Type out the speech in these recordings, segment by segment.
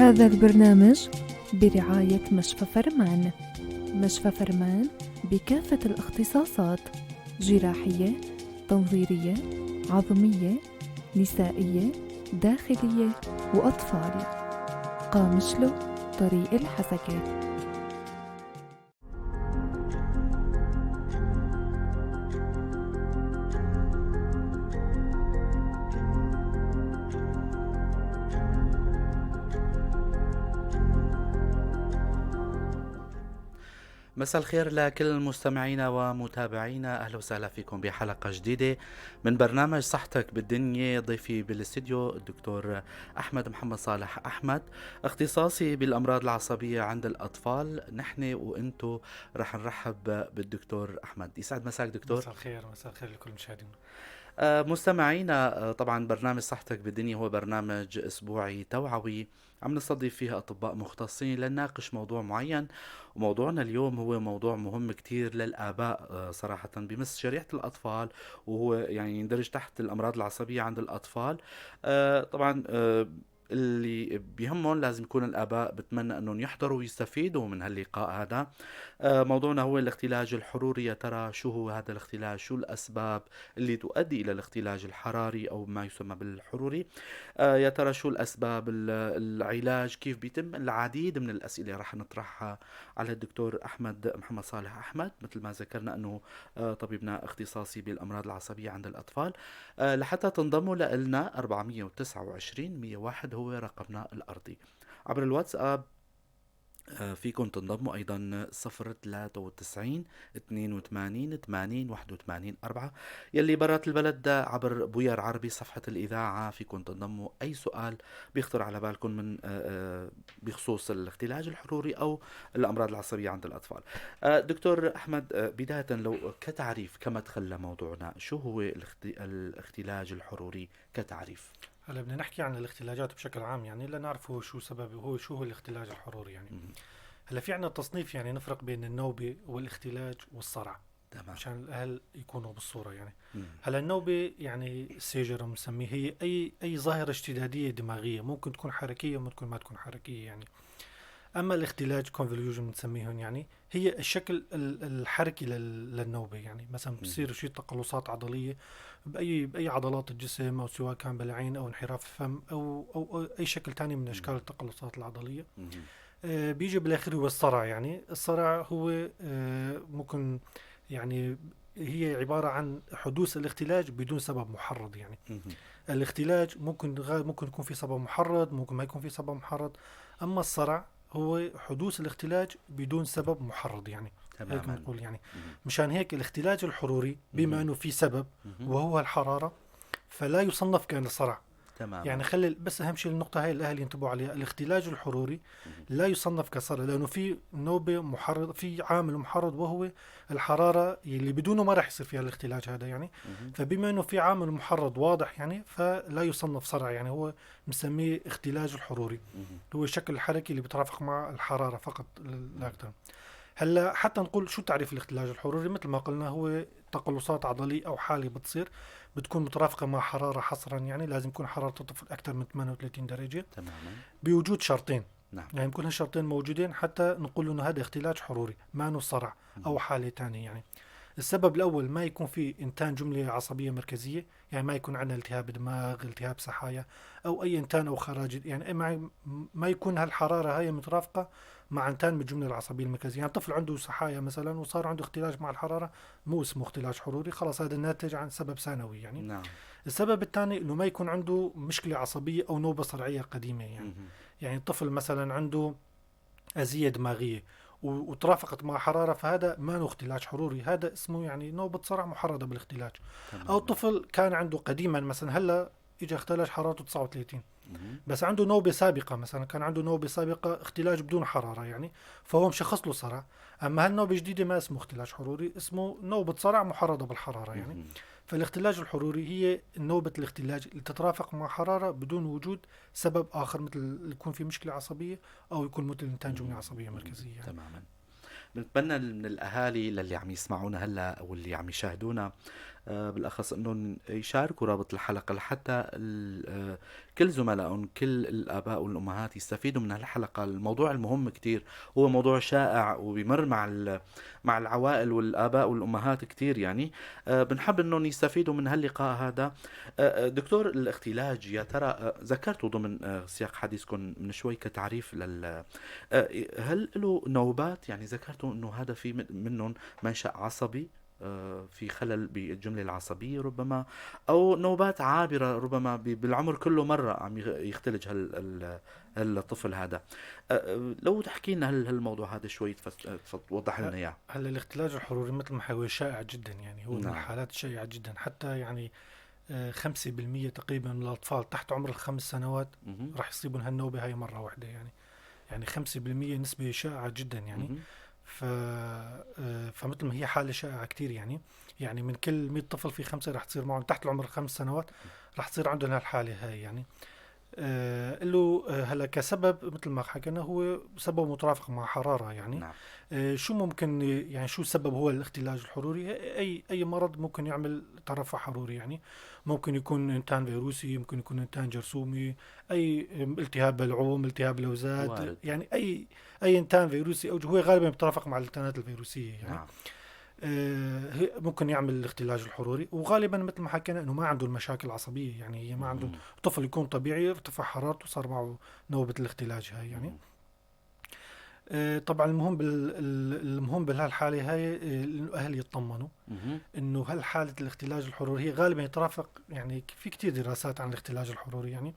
هذا البرنامج برعاية مشفى فرمان. مشفى فرمان بكافة الاختصاصات: جراحية، تنظيرية، عظمية، نسائية، داخلية وأطفال. قامشلو، طريق الحسكة. مساء الخير لكل مستمعينا ومتابعينا، اهلا وسهلا فيكم بحلقة جديدة من برنامج صحتك بالدنيا. ضيفي بالاستديو الدكتور احمد محمد صالح احمد، اختصاصي بالامراض العصبية عند الاطفال. نحن وانتو رح نرحب بالدكتور احمد. يسعد مساك دكتور. مساء الخير، مساء الخير لكل المشاهدين. مستمعينا، طبعا برنامج صحتك بالدنيا هو برنامج اسبوعي توعوي عم نستضيف فيه اطباء مختصين لنناقش موضوع معين، وموضوعنا اليوم هو موضوع مهم كتير للآباء، صراحة بمس شريحة الأطفال، وهو يعني يندرج تحت الأمراض العصبية عند الأطفال. طبعا اللي بيهمهم لازم يكون الآباء، بتمنى أنهم يحضروا ويستفيدوا من هاللقاء هذا. موضوعنا هو الاختلاج الحروري. يا ترى شو هو هذا الاختلاج؟ شو الأسباب اللي تؤدي إلى الاختلاج الحراري أو ما يسمى بالحروري؟ يا ترى شو الأسباب، العلاج كيف بيتم؟ العديد من الأسئلة رح نطرحها على الدكتور أحمد محمد صالح أحمد، مثل ما ذكرنا أنه طبيبنا اختصاصي بالأمراض العصبية عند الأطفال. لحتى تنضموا لنا 429 101 هو رقمنا الأرضي. عبر الواتساب فيكم تنضموا أيضا 093 82 80 81 4. يلي برات البلد عبر بوير عربي صفحة الإذاعة فيكم تنضموا. أي سؤال بيخطر على بالكم من بخصوص الاختلاج الحروري أو الأمراض العصبية عند الأطفال. دكتور أحمد، بداية لو كتعريف كمدخل لموضوعنا، شو هو الاختلاج الحروري كتعريف؟ هلا بدنا نحكي عن الاختلاجات بشكل عام، يعني لنعرفه شو سببه، هو شو هو الاختلاج الحروري يعني. هلا في عندنا تصنيف، يعني نفرق بين النوبة والاختلاج والصرع. تمام. عشان الاهل يكونوا بالصورة يعني. هلا النوبة يعني ال seizure بنسميه، هي اي ظاهرة اشتدادية دماغية، ممكن تكون حركية وممكن ما تكون حركية يعني. اما الاختلاج convulsion بنسميهم، يعني هي الشكل الحركي للنوبه يعني. مثلا بصير شيء تقلصات عضلية باي عضلات الجسم، او سواء كان بالعين او انحراف الفم او اي شكل ثاني من اشكال التقلصات العضلية. بيجي بالاخير هو الصرع يعني. الصرع هو ممكن يعني هي عبارة عن حدوث الاختلاج بدون سبب محرض يعني. الاختلاج ممكن يكون في سبب محرض، ممكن ما يكون في سبب محرض. اما الصرع هو حدوث الاختلاج بدون سبب محرض يعني. تماما. هيك بنقول يعني. مشان هيك الاختلاج الحروري بما انه في سبب وهو الحرارة، فلا يصنف كأنه صرع. تماما. يعني خلي بس اهم شيء النقطة هاي الاهل ينتبهوا عليها، الاختلاج الحروري لا يصنف كصرع لانه في نوبة محرض، في عامل محرض وهو الحرارة اللي بدونه ما راح يصير فيها الاختلاج هذا يعني. فبما انه في عامل محرض واضح يعني فلا يصنف صرع يعني، هو مسميه اختلاج الحروري. هو الشكل الحركي اللي بيترافق مع الحرارة فقط لا اكثر. هلا حتى نقول شو تعريف الاختلاج الحروري، مثل ما قلنا هو تقلصات عضلية أو حالة بتصير بتكون مترافقة مع حرارة حصرا يعني، لازم يكون حرارة الطفل أكثر من 38 درجة. تماما. بوجود شرطين. نعم. يعني بكون هالشرطين موجودين حتى نقول إنه هذا اختلاج حروري ما إنه صرع أو حالة ثانية يعني. السبب الأول ما يكون في إنتان جملة عصبية مركزية، يعني ما يكون عندنا التهاب دماغ، التهاب سحايا أو أي إنتان أو خراج يعني، ما يكون هالحرارة هاي مترافقة مع انتان بالجملة العصبية المركزية. يعني طفل عنده سحايا مثلا وصار عنده اختلاج مع الحرارة، مو اسمه اختلاج حروري، خلاص هذا ناتج عن سبب ثانوي يعني. نعم. السبب الثاني انه ما يكون عنده مشكلة عصبية او نوبة صرعية قديمة يعني. يعني الطفل مثلا عنده أذية دماغية وترافقت مع حرارة، فهذا ما له اختلاج حروري، هذا اسمه يعني نوبة صرع محرضة بالاختلاج. تمام. او طفل كان عنده قديما مثلا، هلا اجى اختلاج حرارته 39 بس عنده نوبة سابقة، مثلا كان عنده نوبة سابقة اختلاج بدون حرارة يعني، فهو مشخص له صرع. أما هالنوبة جديدة ما اسمه اختلاج حروري، اسمه نوبة صرع محرضة بالحرارة يعني. فالاختلاج الحروري هي نوبة الاختلاج اللي تترافق مع حرارة بدون وجود سبب آخر، مثل يكون في مشكلة عصبية أو يكون مثل إنتاج جملة عصبية مركزية يعني. تماما. بنتمنى من الأهالي للي عم يسمعونا هلا واللي عم يشاهدونا بالاخص انهم يشاركوا رابط الحلقة لحتى كل زملائهم، كل الاباء والامهات يستفيدوا من هالحلقة. الموضوع المهم كتير، هو موضوع شائع وبيمر مع العوائل والاباء والامهات كتير يعني. بنحب انهم يستفيدوا من هاللقاء هذا. دكتور، الاختلاج يا ترى ذكرتوا ضمن سياق حديثكم من شوي كتعريف لل هل له نوبات؟ يعني ذكرتوا انه هذا في منهم منشأ عصبي، في خلل بالجملة العصبية ربما، أو نوبات عابرة ربما بالعمر كله مرة عم يختلج الطفل هذا. لو تحكي لنا هالموضوع هذا شوي، توضح لنا إياه. هلا الاختلاج الحروري مثل ما هو شائع جدا، يعني هو من الحالات الشائعة جدا، حتى يعني 5% تقريبا من الأطفال تحت عمر ال5 سنوات راح يصيبون هالنوبة هاي مرة واحدة، يعني 5% نسبة شائعة جدا يعني. فمثل ما هي حالة شائعة كتير، يعني من كل 100 طفل في 5 رح تصير معهم تحت العمر ال5 سنوات رح تصير عندهم هالحالة هاي يعني. له هلا كسبب مثل ما حكينا هو سبب مترافق مع حرارة يعني. شو ممكن يعني شو السبب هو الاختلاج الحروري؟ اي مرض ممكن يعمل ترفع حروري، يعني ممكن يكون انتان فيروسي، ممكن يكون انتان جرثومي، اي التهاب بلعوم، التهاب لوزات، يعني اي انتان فيروسي او هو غالبا بيترافق مع الانتانات الفيروسيه يعني. ممكن يعمل الاختلاج الحروري، وغالبا مثل ما حكينا انه ما عنده المشاكل العصبيه، يعني هي ما عنده، طفل يكون طبيعي ارتفع حرارته صار معه نوبه الاختلاج هاي يعني. طبعا المهم بهالحالة هاي الاهل يطمنوا انه هالحالة الاختلاج الحروري هي غالبا يترافق، يعني في كتير دراسات عن الاختلاج الحروري يعني.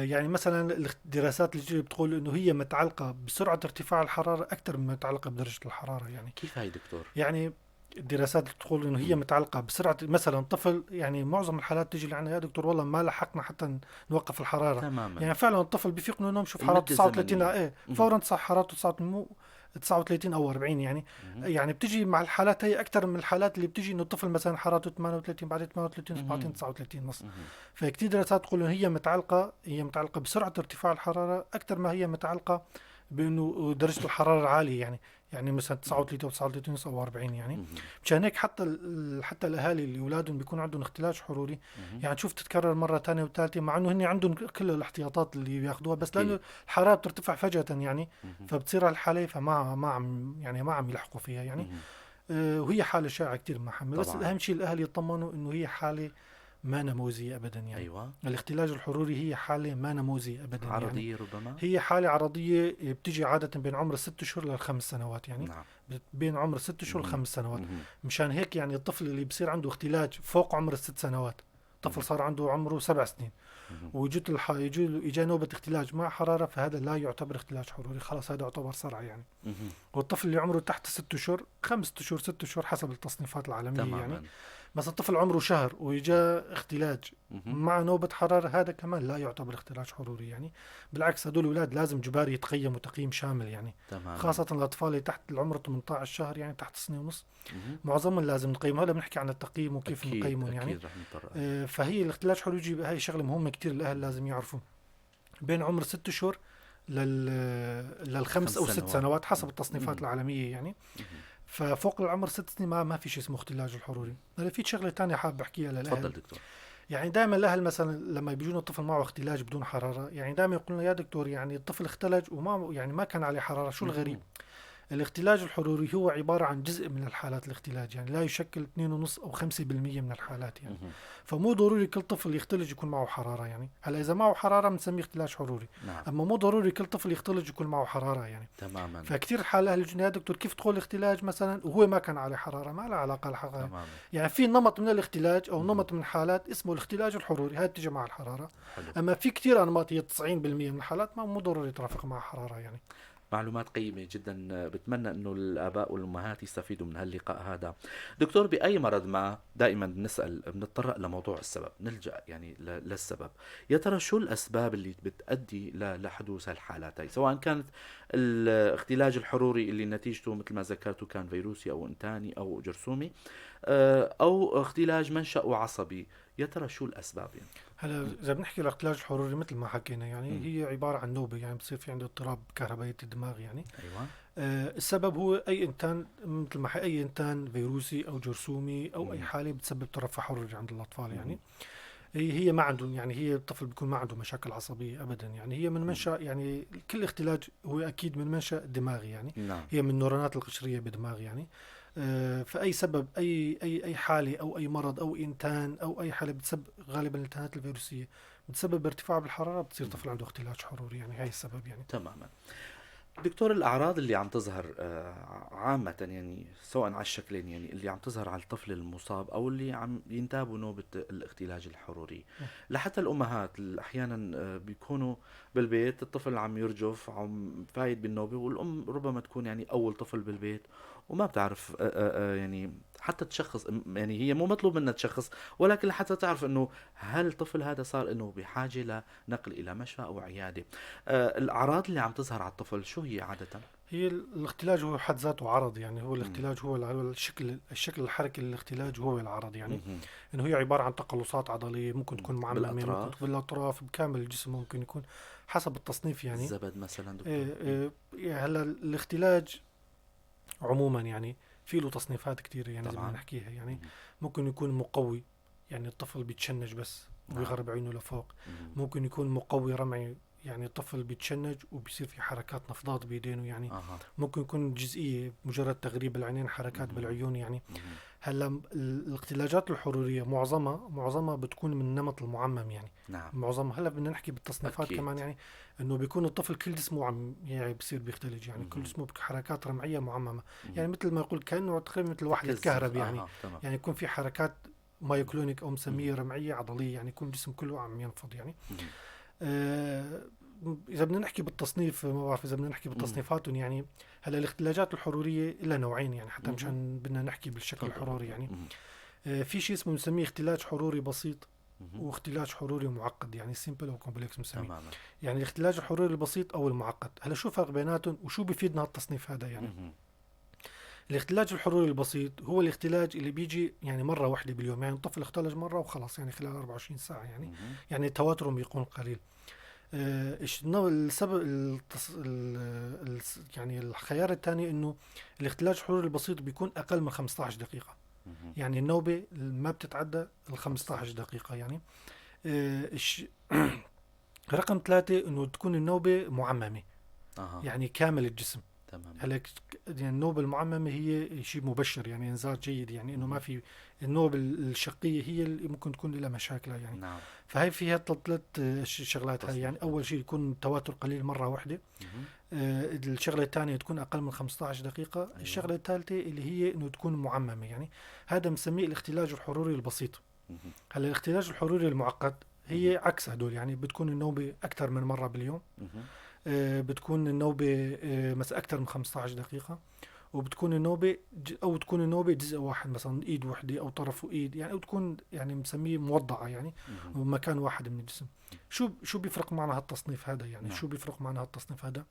يعني مثلا الدراسات اللي بتقول انه هي متعلقه بسرعة ارتفاع الحرارة اكثر من متعلقه بدرجة الحرارة يعني. كيف هاي دكتور؟ يعني الدراسات اللي تقول انه هي متعلقه بسرعة، مثلا طفل، يعني معظم الحالات تيجي لعنا يا دكتور والله ما لحقنا حتى نوقف الحرارة. يعني فعلا الطفل بيفيق من النوم شوف حرارته 39، ايه فورا صح حرارته 39 او 40 يعني. يعني بتجي مع الحالات هي اكثر من الحالات اللي بتجي انه الطفل مثلا حرارته 38، بعد 38 بعدين 39 ونص. فكتير دراسات تقول انه هي متعلقه بسرعة ارتفاع الحرارة اكثر ما هي متعلقه بانه درجه الحرارة العالية، يعني مثلا 39 او 39 ونص او 40 يعني. مشان هيك حتى الاهالي اللي اولادهم بيكون عندهم اختلاج حروري يعني تشوف تتكرر مرة ثانية وثالثه، مع انه هن عندهم كل الاحتياطات اللي بياخذوها، بس لانه الحرارة بترتفع فجاة يعني فبتصير الحالة، فما ما عم يعني ما عم يلحقوا فيها يعني. وهي حاله شائعة كثير محمد، بس اهم شيء الاهل يطمنوا انه هي حاله ما نموذجية ابدا يعني. الاختلاج الحروري هي حاله ما نموذجية ابدا. عرضية يعني ربما. هي حاله عرضية بتجي عادة بين عمر ال6 اشهر لل5 سنوات يعني. بين عمر ال6 اشهر ل5 سنوات. مشان هيك يعني الطفل اللي بصير عنده اختلاج فوق عمر ال6 سنوات، طفل صار عنده عمره 7 سنين وجت اجى نوبه اختلاج مع حراره، فهذا لا يعتبر اختلاج حروري، خلاص هذا يعتبر صرع يعني. والطفل اللي عمره تحت 6 اشهر، 5 اشهر، 6 اشهر حسب التصنيفات العالمية يعني، بس الطفل عمره شهر وإجا اختلاج مع نوبة حرارة، هذا كمان لا يعتبر اختلاج حروري يعني. بالعكس هدول الأولاد لازم جباري يتقيموا تقييم شامل يعني. خاصة الأطفال اللي تحت العمر 18 شهر، يعني تحت سنة ونص، معظمهم لازم نقيمهم. هلا بنحكي عن التقييم وكيف نقيمهم يعني. أكيد رح نتطرق. فهي الاختلاج الحروري هي شغلة مهمة كتير، الأهل لازم يعرفوا بين عمر 6 أشهر للخمس أو 6 سنوات حسب التصنيفات العالمية يعني. ففوق العمر 6 سنين ما في شيء اسمه اختلاج الحروري. هلا في شغله ثانية حابب احكيها للاهل. تفضل دكتور. يعني دائما الاهل مثلا لما بيجونا الطفل معه اختلاج بدون حراره، يعني دائما يقولون يا دكتور يعني الطفل اختلج وما يعني ما كان عليه حراره، شو الغريب؟ الاختلاج الحروري هو عبارة عن جزء من الحالات الاختلاج، يعني لا يشكل 2.5 أو 5% من الحالات يعني. فمو ضروري كل طفل يختلج يكون معه حرارة يعني. هلا إذا معه حرارة بنسميه اختلاج حروري. أما مو ضروري كل طفل يختلج يكون معه حرارة يعني. فكتير حال أهل يا دكتور كيف تقول اختلاج مثلا وهو ما كان عليه حرارة؟ ما لها علاقة الحرارة. يعني في نمط من الاختلاج أو نمط من حالات اسمه الاختلاج الحروري، هاي بتيجي مع الحرارة. أما في كتير أنماط هي 90% من الحالات ما مو ضروري يترافق مع حرارة يعني. معلومات قيمة جدا، بتمنى انه الاباء والامهات يستفيدوا من هاللقاء هذا. دكتور، باي مرض ما دائما بنسال، بنتطرق لموضوع السبب، نلجا يعني للسبب. يا ترى شو الاسباب اللي بتؤدي لحدوث هالحالات هاي، سواء كانت الاختلاج الحروري اللي نتيجته مثل ما ذكرته كان فيروسي او انتاني او جرثومي، او اختلاج منشأه عصبي؟ يا ترى شو الأسباب يعني؟ هلا إذا بنحكي الاختلاج الحروري مثل ما حكينا يعني هي عبارة عن نوبة، يعني بصير في عنده اضطراب كهربائية الدماغ يعني. أيوة. السبب هو أي إنتان، مثل ما أي إنتان فيروسي أو جرثومي أو أي حالة بتسبب ترفع حروري عند الأطفال يعني. هي ما عندهم، يعني هي الطفل بيكون ما عنده مشاكل عصبية أبدا يعني. هي من منشأ، يعني كل اختلاج هو أكيد من منشأ دماغي يعني. نعم. هي من النورونات القشرية بدماغ يعني. فأي سبب، أي أي أي حالة أو أي مرض أو إنتان أو أي حالة بتسبب، غالبا الإنتانات الفيروسية بتسبب ارتفاع بالحرارة، بتصير طفل عنده اختلاج حروري يعني. هاي السبب يعني. تماما. دكتور، الأعراض اللي عم تظهر عامة يعني سواء على الشكلين، يعني اللي عم تظهر على الطفل المصاب أو اللي عم ينتابوا نوبة الاختلاج الحروري، لحتى الأمهات أحيانا بيكونوا بالبيت الطفل عم يرجف، عم فايت بالنوبة، والأم ربما تكون يعني أول طفل بالبيت وما بتعرف يعني حتى تشخص، يعني هي مو مطلوب منها تشخص، ولكن لحتى تعرف إنه هل الطفل هذا صار إنه بحاجة لنقل إلى مشفى أو عيادة. الأعراض اللي عم تظهر على الطفل شو هي عادة؟ هي الاختلاج هو حد ذاته عرض يعني. هو الاختلاج هو الشكل الحركي للاختلاج هو العرض يعني. إنه هي عبارة عن تقلصات عضلية، ممكن تكون معممة، ممكن بالأطراف. تكون بالأطراف، بكامل الجسم، ممكن يكون حسب التصنيف يعني. الزبد مثلاً دكتور. هلا الاختلاج عموما يعني في له تصنيفات كثيرة يعني زي ما نحكيها يعني. ممكن يكون مقوي، يعني الطفل بيتشنج بس وبيغرب عينه لفوق. ممكن يكون مقوي رمعي، يعني الطفل بيتشنج وبيصير في حركات نفضات بيدينه يعني. ممكن يكون جزئية، مجرد تغريب العينين، حركات بالعيون يعني. هلا الاختلاجات الحرورية معظمها بتكون من النمط المعمم يعني. معظمها. هلا بدنا نحكي بالتصنيفات كمان يعني، انه بيكون الطفل كل جسمه عم يعني بصير بيختلج يعني، كل جسمه بحركات رمعية معممة. يعني مثل ما يقول كأنه تقريبا مثل واحد يتكهرب يعني. يعني يكون في حركات myoclonic أو مسمية رمعية عضلية يعني، يكون الجسم كله عم ينفض يعني. إذا بدنا نحكي بالتصنيف، ما بعرف إذا بدنا نحكي بالتصنيفاتهم يعني. هلا الاختلاجات الحرورية لها نوعين يعني، حتى مشان بدنا نحكي بالشكل الحروري يعني. في شيء اسمه بنسميه اختلاج حروري بسيط واختلاج حروري معقد يعني، simple أو complex بنسميه. يعني الاختلاج الحروري البسيط أو المعقد. هلا شو الفرق بيناتهم وشو بيفيدنا التصنيف هذا يعني؟ الاختلاج الحروري البسيط هو الاختلاج اللي بيجي يعني مرة واحدة باليوم، يعني الطفل اختلج مرة وخلاص يعني خلال 24 ساعة يعني. يعني تواتره بيكون قليل. إيش النوع السبب التص-، ال-، ال-، يعني الخيار الثاني إنه الاختلاج الحروري البسيط بيكون أقل من 15 دقيقة. يعني النوبة ما بتتعدى ال 15 دقيقة يعني. رقم 3 إنه تكون النوبة معممة. يعني كامل الجسم. هلا يعني النوبة المعممة هي شيء مبشر يعني، إنذار جيد يعني، إنه ما في النوبة الشقية هي اللي ممكن تكون لها مشاكل يعني. فهي فيها ثلاث شغلات هاي يعني. أول شيء يكون تواتر قليل مرة واحدة. الشغلة الثانية تكون أقل من 15 دقيقة. الشغلة الثالثة اللي هي إنه تكون معممة يعني. هذا بنسميه الاختلاج الحروري البسيط. هلا الاختلاج الحروري المعقد هي عكس هدول يعني، بتكون النوبة أكثر من مرة باليوم. بتكون النوبة مثلا أكثر من 15 دقيقة، وبتكون النوبة أو تكون النوبة جزء واحد مثلا إيد وحدة أو طرف وإيد يعني، أو تكون يعني مسمية موضعة يعني، ومكان واحد من الجسم. شو بيفرق معنا هالتصنيف هذا يعني؟ شو بيفرق معنا هالتصنيف هذا؟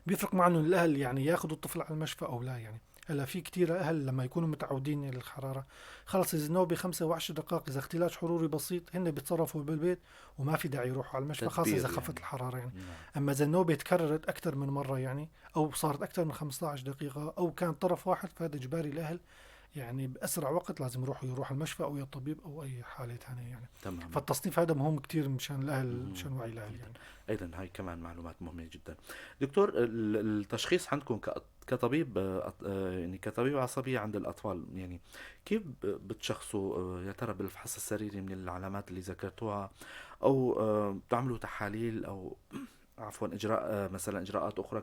بيفرق معنا إنه الأهل يعني ياخذوا الطفل على المشفى أو لا يعني. هلا في كتير أهل لما يكونوا متعودين للحرارة خلص إذا النوبة 5 وعشر دقائق، إذا اختلاج حروري بسيط هن بيتصرفوا بالبيت وما في داعي يروحوا على المشفى، خاصة إذا تدبير خفت يعني. الحرارة يعني. أما إذا النوبة تكررت أكثر من مرة يعني، أو صارت أكثر من 15 دقيقة، أو كان طرف واحد، فهذا إجباري الأهل يعني بأسرع وقت لازم يروح المشفى أو الطبيب أو أي حالة ثانية يعني. فالتصنيف هذا مهم كتير مشان الأهل، مشان وعي الأهل يعني. أيضا هاي كمان معلومات مهمة جدا. دكتور، التشخيص عندكم كطبيب، يعني كطبيب عصبية عند الأطفال، يعني كيف بتشخصوا، يا ترى بالفحص السريري من العلامات اللي ذكرتوها، أو، بتعملوا تحاليل، أو عفوا إجراء، مثلا إجراءات أخرى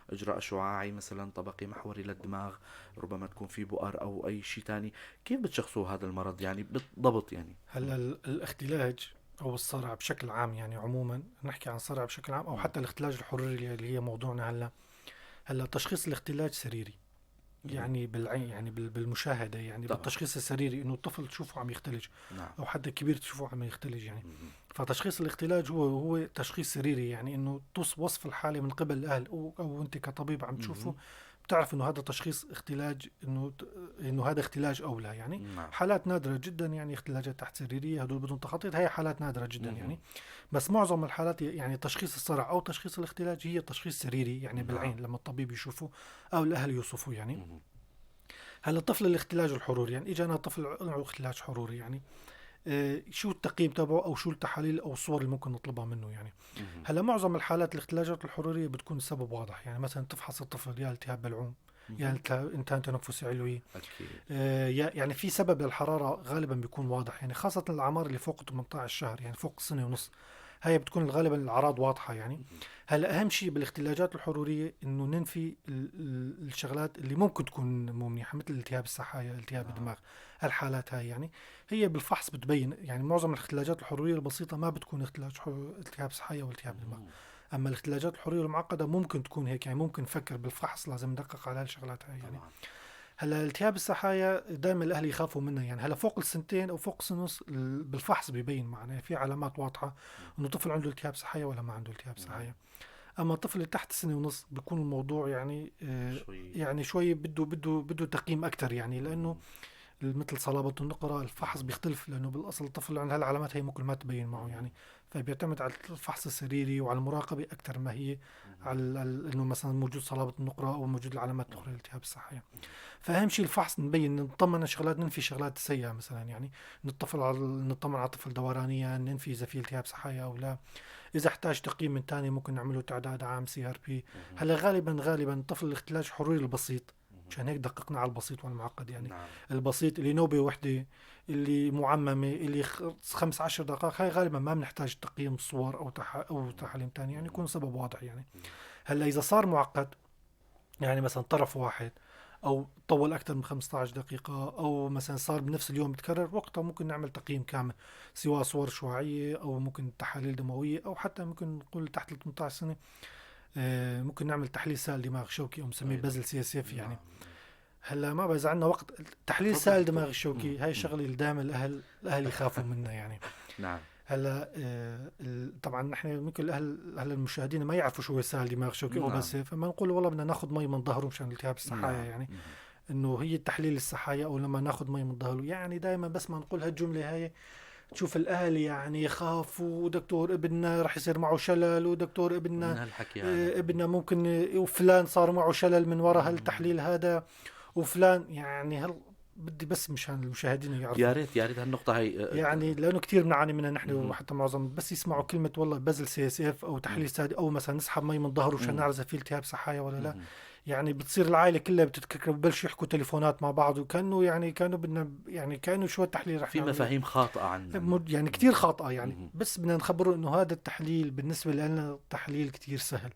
كإجراء شعاعي مثلا طبقي محوري للدماغ، ربما تكون في بؤر أو أي شيء تاني، كيف بتشخصوا هذا المرض يعني بالضبط يعني؟ هلا الاختلاج أو الصرع بشكل عام يعني، عموما نحكي عن الصرع بشكل عام، أو حتى الاختلاج الحروري اللي هي موضوعنا هلا. هلا تشخيص الاختلاج سريري يعني بالعين، يعني بالمشاهدة يعني، بالتشخيص السريري إنه الطفل تشوفه عم يختلج. أو حتى الكبير تشوفه عم يختلج يعني. فتشخيص الاختلاج هو تشخيص سريري يعني، إنه وصف الحالة من قبل الأهل أو أنت كطبيب عم تشوفه، بتعرف انه هذا تشخيص اختلاج، انه هذا اختلاج او لا يعني. نعم. حالات نادرة جدا يعني اختلاجات تحت سريرية، هدول بدون تخطيط، هي حالات نادرة جدا يعني. بس معظم الحالات يعني تشخيص الصرع او تشخيص الاختلاج هي تشخيص سريري يعني بالعين لما الطبيب يشوفه او الاهل يوصفوه يعني. هلا الطفل الاختلاج الحروري، يعني اجانا طفل عنده اختلاج حروري يعني شو التقييم تبعه او شو التحاليل او الصور اللي ممكن نطلبها منه يعني. هلا معظم الحالات الاختلاجات الحرورية بتكون السبب واضح، يعني مثلا تفحص الطفل يا التهاب بلعوم، يا انتان تنفسي علوي، يعني في سبب للحرارة غالبا بيكون واضح يعني، خاصة الاعمار اللي فوق 18 شهر يعني فوق سنة ونص، هي بتكون غالبا الاعراض واضحة يعني. هلا اهم شيء بالاختلاجات الحرورية انه ننفي الشغلات اللي ممكن تكون مو منيحة، مثل التهاب السحايا، التهاب الدماغ، هالحالات هاي يعني هي بالفحص بتبين. يعني معظم الاختلاجات الحرورية البسيطة ما بتكون اختلاج التهاب سحايا والتهاب دماغ، اما الاختلاجات الحرورية المعقدة ممكن تكون هيك يعني، ممكن نفكر بالفحص، لازم ندقق على هالشغلات هاي يعني. هلا التهاب السحايا دائما الاهل يخافوا منها يعني، هلا فوق السنتين او فوق السنة ونص بالفحص ببين معنا يعني، في علامات واضحة انه طفل عنده التهاب سحايا ولا ما عنده التهاب سحايا. اما الطفل اللي تحت السنة ونص بيكون الموضوع يعني شوي. يعني شوي بده تقييم اكثر يعني، لانه مثل صلابة النقره الفحص بيختلف، لانه بالاصل الطفل عنده هالعلامات هي ممكن ما تبين معه يعني، فبيعتمد على الفحص السريري وعلى المراقبة اكثر ما هي على انه مثلا موجود صلابة النقره او موجود العلامات الاخرى للالتهاب السحايا. فاهم شيء الفحص نبين، نطمن شغلات، ننفي شغلات سيئه مثلا يعني، نطمن على الطفل دورانيا، ننفي اذا في التهاب سحايا او لا، اذا احتاج تقييم من ثاني ممكن نعمله تعداد عام CRP. هلا غالبا الطفل الاختلاج الحروري البسيط، مشان هيك دققنا على البسيط والمعقد يعني. نعم. البسيط اللي نوبة وحدة، اللي معممة، اللي 15 دقائق، هاي غالبا ما بنحتاج تقييم صور او او تحاليل ثانية يعني، يكون سبب واضح يعني. هلا اذا صار معقد يعني مثلا طرف واحد او طول اكثر من 15 دقيقة، او مثلا صار بنفس اليوم بتكرر، وقتها ممكن نعمل تقييم كامل، سواء صور شعاعية او ممكن تحاليل دموية، او حتى ممكن نقول تحت ال 18 سنة ممكن نعمل تحليل سائل دماغ شوكي او نسميه بزل CSF يعني. هلا ما اذا عندنا وقت، تحليل سائل دماغ الشوكي هاي الشغلة اللي دائما الاهل يخافوا منها يعني. نعم. هلا طبعا نحن ممكن الاهل المشاهدين ما يعرفوا شو هو سائل دماغ شوكي او بس، فما نقول والله بدنا ناخذ مي من ظهره مشان التهاب السحايا يعني، انه هي التحليل السحايا او لما ناخذ مي من ظهره يعني. دائما بس ما نقول هالجملة هاي تشوف الاهل يعني يخافوا، ودكتور ابننا رح يصير معه شلل، ودكتور ابننا ابننا ممكن، وفلان صار معه شلل من وراء هالتحليل هذا، وفلان يعني. هل بدي بس مشان المشاهدين يعرفوا، يا ريت يا ريت هالنقطة هي يعني، لأنه كثير بنعاني منها نحن، وحتى معظم بس يسمعوا كلمة والله بزل CSF أو تحليل سادي، أو مثلا نسحب مي من ظهره مشان نعرف إذا في التهاب سحايا ولا لا، يعني بتصير العائلة كلها بتتكركب، ببلشوا يحكوا تليفونات مع بعض، وكأنه يعني كأنه بدنا يعني كأنه شو التحليل رح في مفاهيم خاطئة عن يعني كثير خاطئة يعني. بس بدنا نخبره إنه هذا التحليل بالنسبة لنا تحليل كثير سهل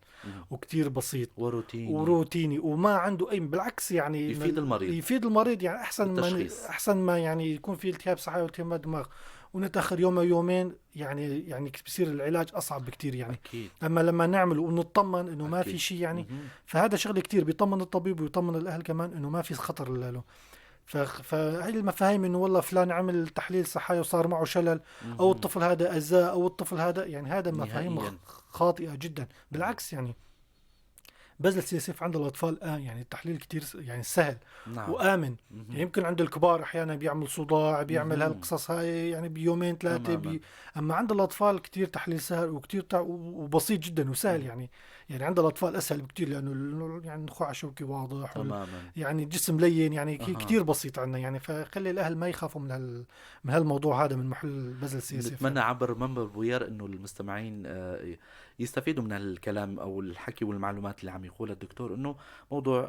وكثير بسيط وروتيني وما عنده أي، بالعكس يعني يفيد المريض، يفيد المريض يعني أحسن ما أحسن ما يعني يكون في التهاب سحايا والتهاب دماغ ونتأخر يوم أو يومين يعني بصير العلاج أصعب بكتير يعني. أكيد. أما لما نعمل ونطمن إنه ما في شيء يعني، فهذا شغل كتير بيطمن الطبيب ويطمن الأهل كمان إنه ما في خطر له. فهي المفاهيم إنه والله فلان عمل تحليل سحايا وصار معه شلل، أو الطفل هذا أذاه، أو الطفل هذا يعني، هذا مفاهيم خاطئة جدا. بالعكس يعني بزل CSF عند الاطفال يعني التحليل كتير يعني سهل. نعم. وامن. يعني يمكن عند الكبار احيانا بيعمل صداع، بيعمل هالقصص هاي يعني بيومين ثلاثة اما عند الاطفال كتير تحليل سهل وكتير وبسيط جدا وسهل يعني. يعني عند الاطفال اسهل بكتير، لانه يعني النخاع الشوكي واضح يعني الجسم لين يعني كتير بسيط عندنا يعني. فخلي الاهل ما يخافوا من من هالموضوع هذا، من محل بزل CSF. نتمنى عبر منبر بويار انه المستمعين يستفيدوا من هالكلام او الحكي والمعلومات اللي عم يقولها الدكتور، انه موضوع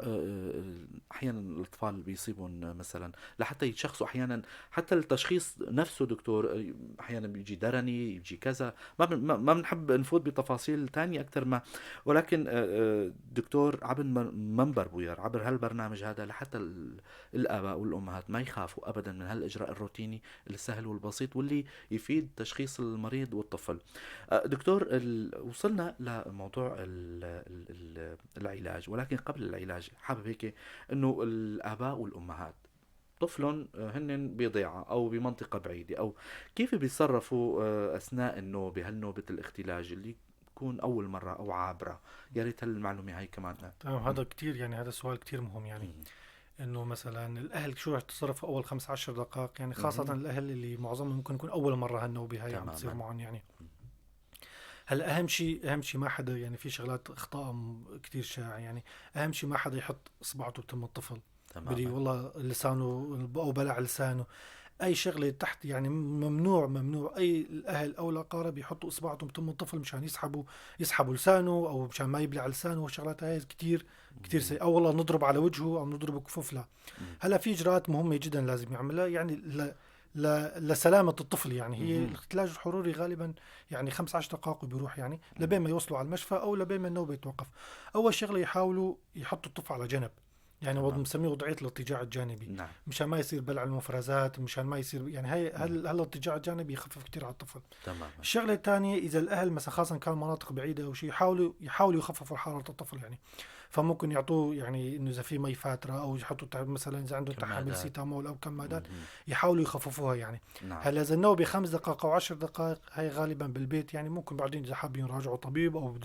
احيانا الاطفال بيصيبهم مثلا لحتى يتشخصوا، احيانا حتى التشخيص نفسه دكتور احيانا بيجي درني، بيجي كذا، ما بنحب نفوت بتفاصيل ثانية اكثر ما، ولكن دكتور عبر منبر بويار عبر هالبرنامج هذا لحتى الاباء والامهات ما يخافوا ابدا من هالاجراء الروتيني السهل والبسيط واللي يفيد تشخيص المريض والطفل. دكتور وصلنا لموضوع العلاج، ولكن قبل العلاج حابب هيك انه الاباء والامهات طفل هن بضيعة او بمنطقة بعيدة، او كيف بيتصرفوا اثناء النوبة، هالنوبة الاختلاج اللي تكون أول مرة أو عابرة؟ يا ريت هالمعلومة هاي كمان. تمام، هذا كتير يعني هذا سؤال كتير مهم يعني. انه مثلا الاهل شو رح يتصرفوا اول 15 دقائق يعني، خاصة الاهل اللي معظمهم ممكن يكون اول مرة هالنوبه هاي عم تصير معهم يعني. هلا اهم شيء ما حدا يعني، في شغلات اخطاء كثير شائعة يعني، اهم شيء ما حدا يحط اصبعته بتم الطفل، بدي والله لسانه او بلع لسانه، اي شغله تحت يعني، ممنوع اي الاهل او الاقارب يحطوا اصبعتهم بتم الطفل مشان يسحبوا لسانه او مشان ما يبلع لسانه، والشغلات هاي كثير كثير سيئه، او والله نضرب على وجهه او نضربه كفوف. لا، هلا في اجراءات مهمة جدا لازم يعملها يعني لسلامة الطفل يعني. هي الاختلاج الحروري غالبا يعني 15 دقائق وبيروح يعني، لبين ما يوصلوا على المشفى او لبين ما النوبة يتوقف. اول شغله يحاولوا يحطوا الطفل على جنب يعني، بنسميه وضعية الاضطجاع الجانبي. نعم. مشان ما يصير بلع المفرزات، مشان ما يصير يعني هاي هالاضطجاع الجانبي يخفف كثير على الطفل. تمام. الشغلة الثانية اذا الاهل مثلا خاصة كان مناطق بعيدة او شيء، يحاولوا يخففوا حرارة الطفل يعني، فممكن يعطوه يعني انه اذا في مي فاتره، او يحطوا مثلا اذا عندهم تحاميل سيتامول او كمادات يحاولوا يخففوها يعني. نعم. هلا اذا النوبة 5 دقائق او 10 دقائق هاي غالبا بالبيت يعني، ممكن بعدين اذا حابين يراجعوا طبيب او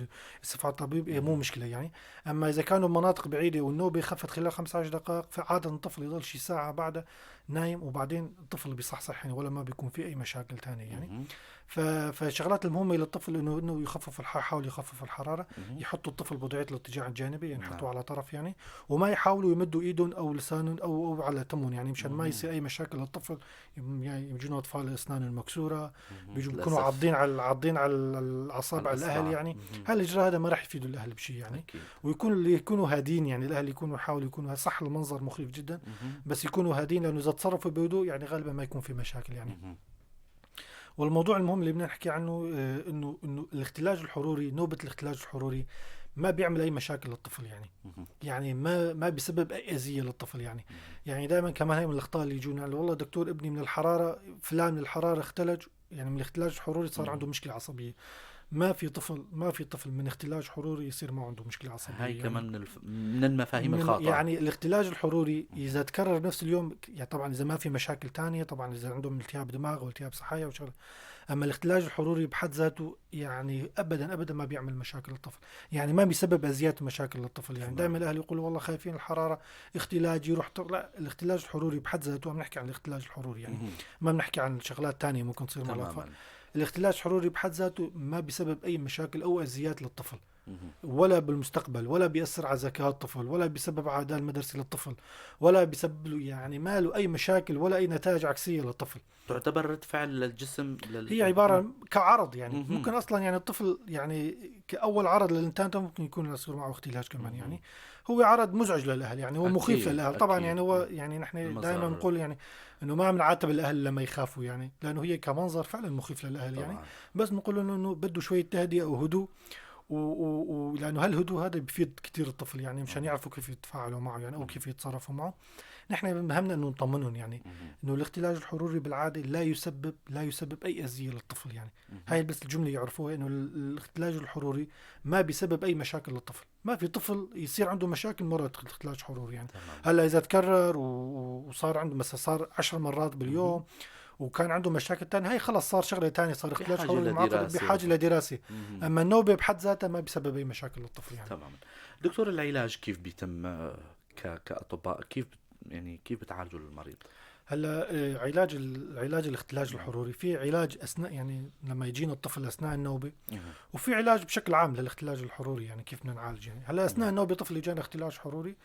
يستفعوا طبيب إيه مو مشكلة يعني. اما اذا كانوا بمناطق بعيدة والنوبه خفت خلال 15 دقائق، فعاده الطفل يضل شي ساعة بعدها نايم، وبعدين الطفل بيصحصح يعني، ولا ما بيكون في اي مشاكل ثانية يعني. فشغلات المهمة للطفل انه يخفف يحاول يخفف الحرارة، يحطوا الطفل بوضعيه الاضطجاع الجانبي يعني، يحطوه على طرف يعني، وما يحاولوا يمدوا ايدهم او لسانهم او على تمهم يعني، مشان ما يصير اي مشاكل للطفل يعني. بيجونا اطفال اسنان المكسورة، بيجوا بيكونوا عاضين على الاعصاب على الاهل يعني. هالاجراء هذا ما راح يفيدوا الاهل بشيء يعني. أكيد. ويكون يكونوا هادين يعني، الاهل يكونوا يحاولوا يكونوا صح، المنظر مخيف جدا بس يكونوا هادين، لانه اذا تصرفوا بهدوء يعني غالبا ما يكون في مشاكل يعني. والموضوع المهم اللي بدنا نحكي عنه انه الاختلاج الحروري، نوبة الاختلاج الحروري ما بيعمل اي مشاكل للطفل يعني. يعني ما بيسبب اي اذية للطفل يعني. يعني دائما كمان هي من الاخطاء اللي يجونا، والله دكتور ابني من الحرارة فلان من الحرارة اختلج يعني، من الاختلاج الحروري صار عنده مشكلة عصبية. ما في طفل من اختلاج حروري يصير ما عنده مشكلة عصبية. هاي يعني كمان من المفاهيم الخاطئة يعني. الاختلاج الحروري اذا تكرر نفس اليوم يعني، طبعا اذا ما في مشاكل تانية، طبعا اذا عندهم التهاب دماغ او التهاب صحايا وشغله، اما الاختلاج الحروري بحد ذاته يعني ابدا ابدا ما بيعمل مشاكل للطفل يعني، ما بيسبب ازيات مشاكل للطفل يعني. دائما الاهل يقولوا والله خايفين الحرارة اختلاج يروح لا، الاختلاج الحروري بحد ذاته، عم نحكي عن الاختلاج الحروري يعني، ما بنحكي عن شغلات تانية ممكن تصير مع الاطفال. الاختلاج الحروري بحد ذاته ما بيسبب أي مشاكل أو أذيات للطفل، ولا بالمستقبل، ولا بيأثر على ذكاء الطفل، ولا بيسبب عداء المدرسي للطفل، ولا بيسبب له يعني ما له أي مشاكل ولا أي نتائج عكسية للطفل. تعتبر رد فعل للجسم هي عبارة كعرض يعني. ممكن أصلا يعني الطفل يعني كأول عرض للإنتان ممكن يكون يصير معه اختلاج كمان يعني. هو عرض مزعج للأهل يعني، هو مخيف للأهل طبعا يعني. هو يعني نحن دائما بنقول يعني انه ما بنعاتب الاهل لما يخافوا يعني، لانه هي كمنظر فعلا مخيف للاهل طبعا. يعني بس بنقول لهم انه بده شوية تهدئه وهدوء، ولانه هالهدوء هذا بفيد كثير الطفل يعني، مشان يعرفوا كيف يتفاعلوا معه يعني، او كيف يتصرفوا معه. نحن بهمنا انه نطمنهم يعني، انه الاختلاج الحروري بالعادة لا يسبب اي اذيه للطفل يعني. هاي بس الجملة يعرفوها، انه الاختلاج الحروري ما بيسبب اي مشاكل للطفل، ما في طفل يصير عنده مشاكل مرة اختلاج حروري يعني. هلا اذا تكرر وصار عنده مثلا صار 10 مرات باليوم وكان عنده مشاكل تانية، هاي خلص صار شغله تانية، صار اختلاج حروري معقد بحاجة لدراسة. اما النوبة بحد ذاتها ما بيسبب اي مشاكل للطفل يعني. تماما. دكتور، العلاج كيف بيتم كاطباء؟ كيف يعني كيف بتعالجوا المريض؟ هلا علاج الاختلاج الحروري في علاج اثناء يعني لما يجينا الطفل اثناء النوبة، وفي علاج بشكل عام للاختلاج الحروري يعني كيف بدنا نعالج يعني. هلا اثناء النوبة طفل اجانا اختلاج حروري،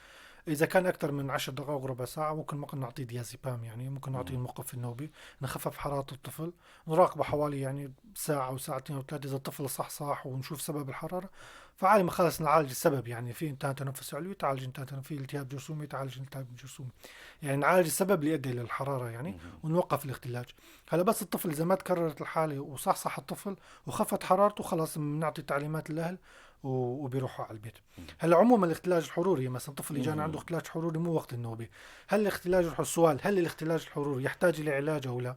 اذا كان اكثر من 10 دقائق ربع ساعة ممكن نعطيه ديازيبام يعني، ممكن نعطيه الموقف النوبي، نخفف حرارة الطفل، نراقبه حوالي يعني ساعة او ساعتين او ثلاثة. اذا الطفل صح ونشوف سبب الحرارة، فعالي ما خلص نعالج السبب يعني. في انتان تنفس علوي تعالج انتان تنفس، في التهاب جرثومي تعالج التهاب جرثومي يعني، نعالج السبب اللي ادى الى الحرارة يعني، ونوقف الاختلاج. هلا بس الطفل اذا ما تكررت الحالة وصحصح الطفل وخفت حرارته، خلص بنعطي تعليمات للاهل وبيروحوا على البيت. هلا عموما الاختلاج الحروري مثلا طفل اجانا عنده اختلاج حروري مو وقت النوبة، هل الاختلاج السؤال هل الاختلاج الحروري يحتاج الى علاج او لا؟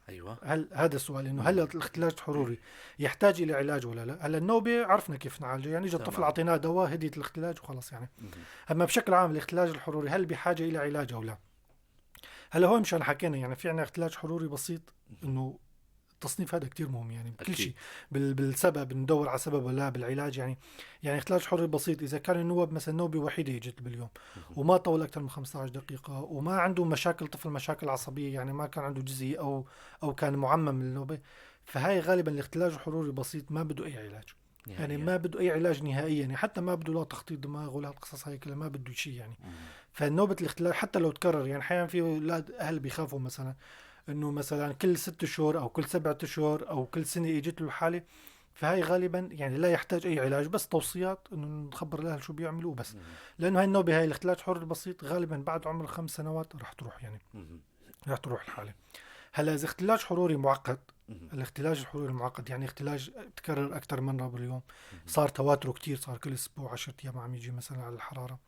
ايوه، هل هذا السؤال انه هل الاختلاج الحروري يحتاج الى علاج ولا لا؟ هلا النوبة عرفنا كيف نعالجه يعني، اجى الطفل اعطيناه دواء هديت الاختلاج وخلص يعني. اما بشكل عام الاختلاج الحروري هل بحاجة الى علاج او لا؟ هلا هون مشان حكينا يعني في عندنا اختلاج حروري بسيط انه التصنيف هذا كتير مهم يعني بكل شيء، بالسبب ندور على سبب ولا بالعلاج يعني. يعني اختلاج حروري بسيط اذا كان النوب مثلا نوبه وحيده اجت باليوم وما طول اكثر من 15 دقيقة وما عنده مشاكل طفل مشاكل عصبية يعني ما كان عنده جزئي او كان معمم النوبة، فهاي غالبا الاختلاج الحروري بسيط ما بده اي علاج يعني ما بده اي علاج نهائيا يعني، حتى ما بده لا تخطيط دماغ ولا القصص هاي كلها ما بده شيء يعني. فالنوبه الاختلاج حتى لو تكرر يعني احيانا في اولاد اهل بيخافوا مثلا انه مثلا كل 6 شهور او كل 7 اشهر او كل سنة اجت له الحالة، فهي غالبا يعني لا يحتاج اي علاج، بس توصيات انه نخبر الاهل شو بيعملوا بس. لانه هاي النوبة هاي الاختلاج الحروري البسيط غالبا بعد عمر 5 سنوات رح تروح يعني. رح تروح الحالة. هلا اذا اختلاج حروري معقد، الاختلاج الحروري المعقد يعني اختلاج تكرر اكثر من مرة باليوم، صار تواتره كثير، صار كل اسبوع 10 ايام عم يجي مثلا على الحرارة.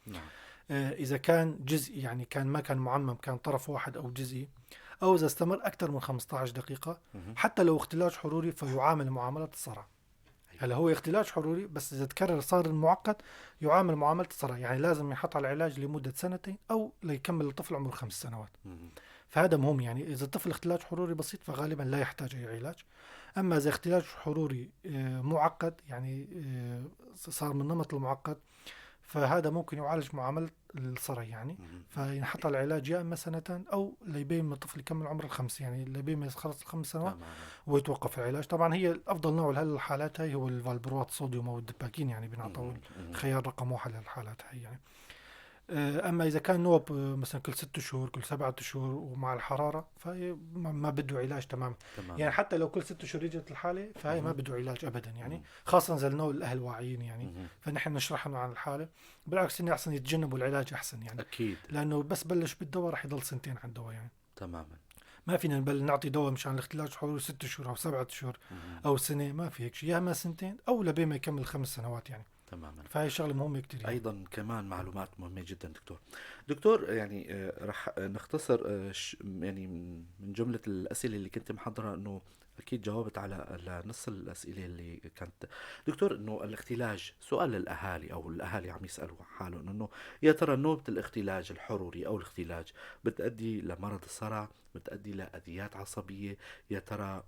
اذا كان جزئي يعني كان ما كان معمم، كان طرف واحد او جزئي، او اذا استمر اكثر من 15 دقيقة، حتى لو اختلاج حروري فيعامل معاملة الصرع. هلا هو اختلاج حروري بس اذا تكرر صار المعقد يعامل معاملة الصرع، يعني لازم ينحط على العلاج لمدة سنتين او ليكمل الطفل عمره 5 سنوات. فهذا مهم يعني. اذا الطفل اختلاج حروري بسيط فغالبا لا يحتاج اي علاج. اما اذا اختلاج حروري معقد يعني صار من نمط المعقد، فهذا ممكن يعالج معاملة الصرع يعني. فينحط على العلاج يا اما سنتين او ليبين ما الطفل يكمل عمر 5، يعني ليبين ما يخلص 5 سنوات ويتوقف العلاج. طبعا هي افضل نوع لهالحالات هاي هو الفالبروات صوديوم او الدباكين، يعني بنعطوا خيار رقم 1 للحالات هاي يعني. اما اذا كان نوب مثلا كل 6 شهور كل 7 شهور ومع الحرارة، فهي ما بده علاج تماما. يعني حتى لو كل 6 شهور اجت الحالة فهي ما بده علاج ابدا يعني، خاصة اذا النوب الاهل واعيين يعني. فنحن نشرح لهم عن الحالة، بالعكس انه احسن يتجنبوا العلاج احسن يعني. اكيد، لانه بس بلش بالدواء رح يضل 2 سنين على الدواء يعني. تماما، ما فينا نعطي دواء مشان الاختلاج حروري 6 شهور او 7 شهور او سنة، ما في هيك شيء، يا اما 2 سنين او لبين ما يكمل 5 سنوات يعني. تماما. فهي شغله مهمة كثير يعني. ايضا كمان معلومات مهمة جدا دكتور. دكتور يعني رح نختصر يعني من جملة الاسئلة اللي كنت محضرة، انه اكيد جاوبت على نص الاسئلة اللي كانت دكتور. انه الاختلاج، سؤال للاهالي او الاهالي عم يسالوا حالهم انه يا ترى نوبه الاختلاج الحروري او الاختلاج بتؤدي لمرض الصرع، بتؤدي لاذيات عصبية، يا ترى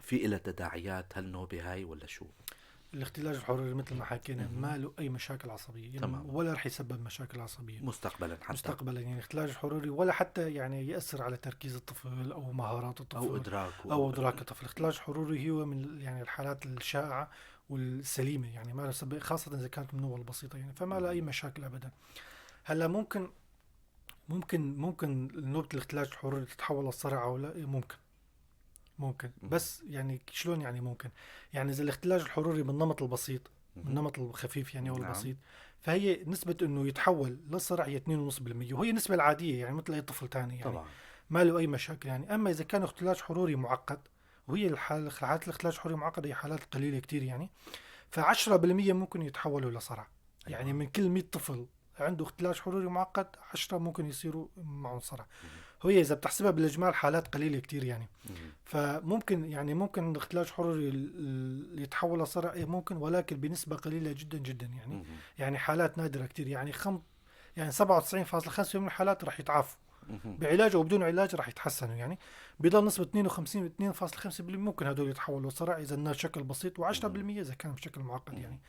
في إلها تداعيات هالنوبه هاي ولا شو؟ الاختلاج الحروري مثل ما حكينا ما له اي مشاكل عصبية يعني، ولا رح يسبب مشاكل عصبية مستقبلا، حتى مستقبلا يعني الاختلاج الحروري ولا حتى يعني ياثر على تركيز الطفل او مهارات الطفل او ادراكه او ادراك الطفل. الاختلاج الحروري هو من يعني الحالات الشائعة والسليمه يعني، ما له سبب، خاصة اذا كانت من النوع البسيطة يعني، فما لها اي مشاكل ابدا. هلا ممكن ممكن ممكن نوبه الاختلاج الحروري تتحول للصرع او لا، ممكن بس يعني شلون يعني ممكن؟ يعني اذا الاختلاج الحروري بالنمط البسيط، بالنمط الخفيف يعني او البسيط، فهي نسبة انه يتحول للصرع هي 2.5%، وهي النسبة العادية يعني مثل اي طفل ثاني يعني. طبعا ما له اي مشاكل يعني. اما اذا كان اختلاج حروري معقد، وهي حالات الاختلاج الحروري المعقد هي حالات قليلة كثير يعني، ف10% ممكن يتحولوا لصرع. يعني من كل 100 طفل عنده اختلاج حروري معقد 10 ممكن يصيروا معهم صرع. هي اذا بتحسبها بالاجمال حالات قليله كتير يعني. فممكن يعني ممكن الاختلاج الحروري يتحول لصرع ممكن، ولكن بنسبة قليله جدا جدا يعني. يعني حالات نادرة كتير يعني، يعني 97.5 من الحالات رح يتعافوا بعلاج او بدون علاج رح يتحسنوا يعني. بضل نسبه 52.5% ممكن هدول يتحولوا لصرع اذا انه بشكل بسيط، و10% اذا كان بشكل معقد يعني.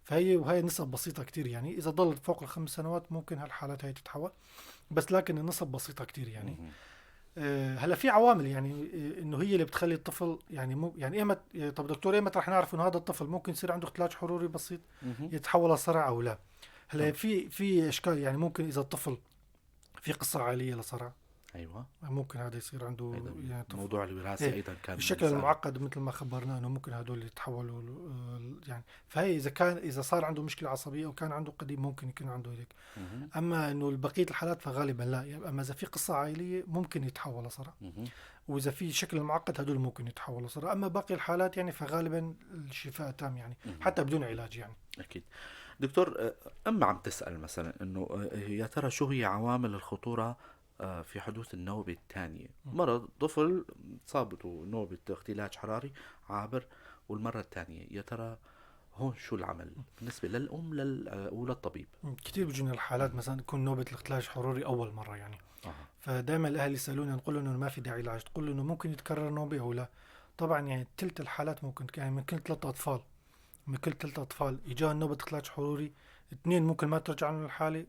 فهي وهي نسب بسيطة كتير يعني، إذا ضلت فوق 5 سنوات ممكن هالحالات هاي تتحول، بس لكن النسب بسيطة كتير يعني. هلا في عوامل يعني إنه هي اللي بتخلي الطفل يعني مو يعني إيمت، طب دكتور إيمت رح نعرف إنه هذا الطفل ممكن يصير عنده اختلاج حروري بسيط يتحول لصرع أو لا؟ هلا في إشكال يعني، ممكن إذا الطفل في قصة عائلية لصرع، ايوه ممكن هذا يصير عنده يعني موضوع الوراثة ايضا كان الشكل المعقد مثل ما خبرنا انه ممكن هدول يتحولوا يعني. فهي اذا كان اذا صار عنده مشكلة عصبية او كان عنده قديم ممكن يكون عنده هيك. اما انه بقية الحالات فغالبا لا يعني. اما اذا في قصة عائلية ممكن يتحول لصرع، واذا في شكل معقد هدول ممكن يتحولوا لصرع. اما باقي الحالات يعني فغالبا الشفاء تام يعني، حتى بدون علاج يعني. اكيد. دكتور، اما عم تسال مثلا انه يا ترى شو هي عوامل الخطورة في حدوث النوبة الثانية؟ مرض طفل صابته نوبة اختلاج حراري عابر، والمرة الثانية يا ترى هون شو العمل بالنسبة للأم وللطبيب؟ كثير بيجونا الحالات مثلا تكون نوبة الاختلاج الحروري أول مرة يعني. فدائما الأهل يسألونا نقول لهم إنه ما في داعي علاج، تقول إنه ممكن يتكرر نوبة أو لا. طبعا يعني ثلث الحالات ممكن، يعني من كل 3 اطفال، من كل 3 اطفال اجاهم نوبه اختلاج حروري، 2 ممكن ما ترجع لهم الحالة،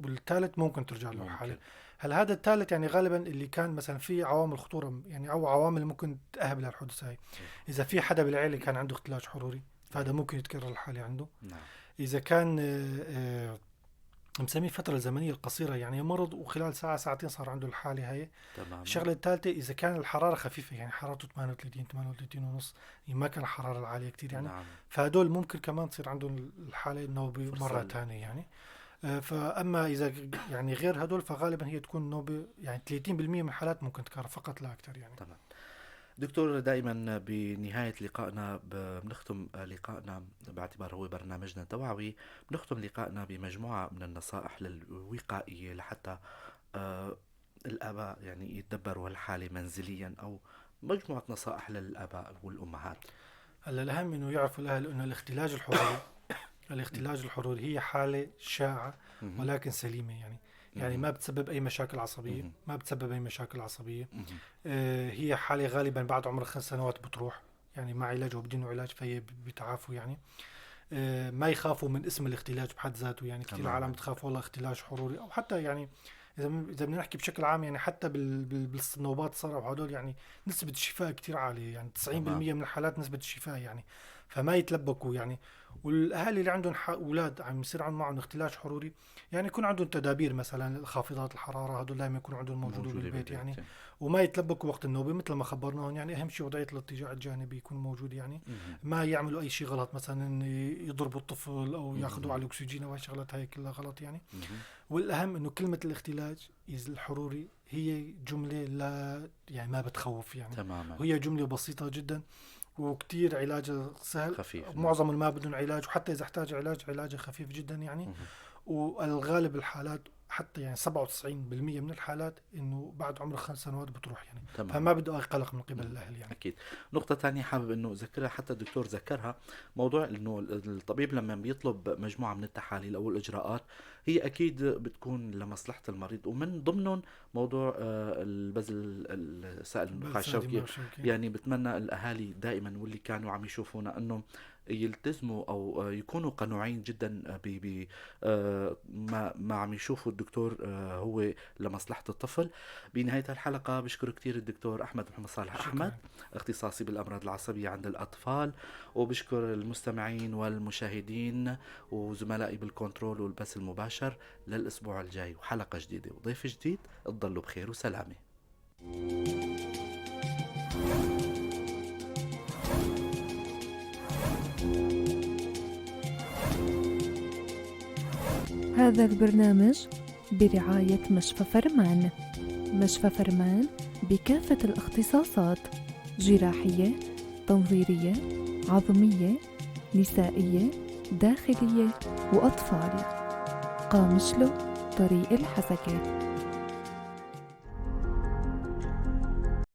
والثالث ممكن ترجع له الحالة. هل هذا الثالث يعني غالبا اللي كان مثلا في عوامل خطورة يعني او عوامل ممكن تأهب للحدوث هاي، اذا في حدا بالعيلة كان عنده اختلاج حروري فهذا ممكن يتكرر الحالة عنده. نعم. اذا كان مسميه الفترة الزمنية القصيرة، يعني مرض وخلال ساعة ساعتين صار عنده الحالة هاي. تمام. الشغلة الثالثة إذا كان الحرارة خفيفة، يعني حرارته 38 38 ونص، يعني ما كان الحرارة العالية كتير يعني. نعم. فهدول ممكن كمان تصير عندهم الحالة النوبة مرة ثانية يعني. فأما إذا يعني غير هدول فغالبا هي تكون نوبة يعني 30% من الحالات ممكن تكرر فقط لا أكثر يعني. تمام. دكتور، دائما بنهاية لقائنا بنختم لقائنا باعتبار هو برنامجنا التوعوي، بنختم لقائنا بمجموعة من النصائح للوقائية لحتى الآباء يعني يتدبروا الحالة منزليا، أو مجموعة نصائح للآباء والأمهات. هلا الأهم إنه يعرفوا الأهل إنه الاختلاج الحروري الاختلاج الحروري هي حالة شائعة ولكن سليمة يعني. يعني ما بتسبب أي مشاكل عصبية، ما بتسبب أي مشاكل عصبية. هي حالة غالبا بعد عمر 5 سنوات بتروح يعني مع علاج وبدون علاج، فهي بتعافوا يعني. ما يخافوا من اسم الاختلاج بحد ذاته يعني. كثير العالم بتخاف والله اختلاج حروري، أو حتى يعني إذا بدنا نحكي بشكل عام يعني حتى بالنوبات الصرع وهدول يعني نسبة الشفاء كثير عالية يعني 90% من الحالات نسبة الشفاء يعني، فما يتلبكوا يعني. والاهالي اللي عندهم اولاد عم يصير عندهم معهم اختلاج حروري يعني يكون عندهم تدابير، مثلا خافضات الحرارة هدول دائما يكون عندهم موجودين بالبيت يعني، وما يتلبكوا وقت النوبة مثل ما خبرناهم يعني. اهم شيء وضعية الاضطجاع الجانبي يكون موجود يعني، ما يعملوا اي شيء غلط، مثلا يضربوا الطفل او ياخذوه على الاكسجين او هالشغلات هاي كلها غلط يعني. والاهم انه كلمة الاختلاج الحروري هي جملة لا يعني ما بتخوف يعني. تماما. وهي جملة بسيطة جدا وكتير علاجه سهل خفيف، معظم ما بدهم علاج، وحتى إذا احتاج علاج علاجه خفيف جدا يعني. والغالب الحالات حتى يعني 97% من الحالات إنه بعد عمر 5 سنوات بتروح يعني. تمام. فما بده أي قلق من قبل الأهل يعني. أكيد. نقطة ثانية حابب إنه أذكرها، حتى الدكتور ذكرها، موضوع إنه الطبيب لما بيطلب مجموعة من التحاليل أو الإجراءات هي أكيد بتكون لمصلحة المريض، ومن ضمنهم موضوع البزل السائل النخاع الشوكي. يعني بتمنى الأهالي دائما واللي كانوا عم يشوفونا إنه يلتزموا أو يكونوا قنوعين جدا ب ما عم يشوفوا الدكتور هو لمصلحة الطفل. بنهاية الحلقة بشكر كثير الدكتور أحمد محمد صالح أحمد، اختصاصي بالأمراض العصبية عند الأطفال، وبشكر المستمعين والمشاهدين وزملائي بالكنترول والبث المباشر. للأسبوع الجاي وحلقة جديدة وضيف جديد، تضلوا بخير وسلامة. هذا البرنامج برعاية مشفى فرمان. مشفى فرمان بكافة الاختصاصات: جراحية، تنظيرية، عظمية، نسائية، داخلية وأطفال. قامشلو، طريق الحسكة.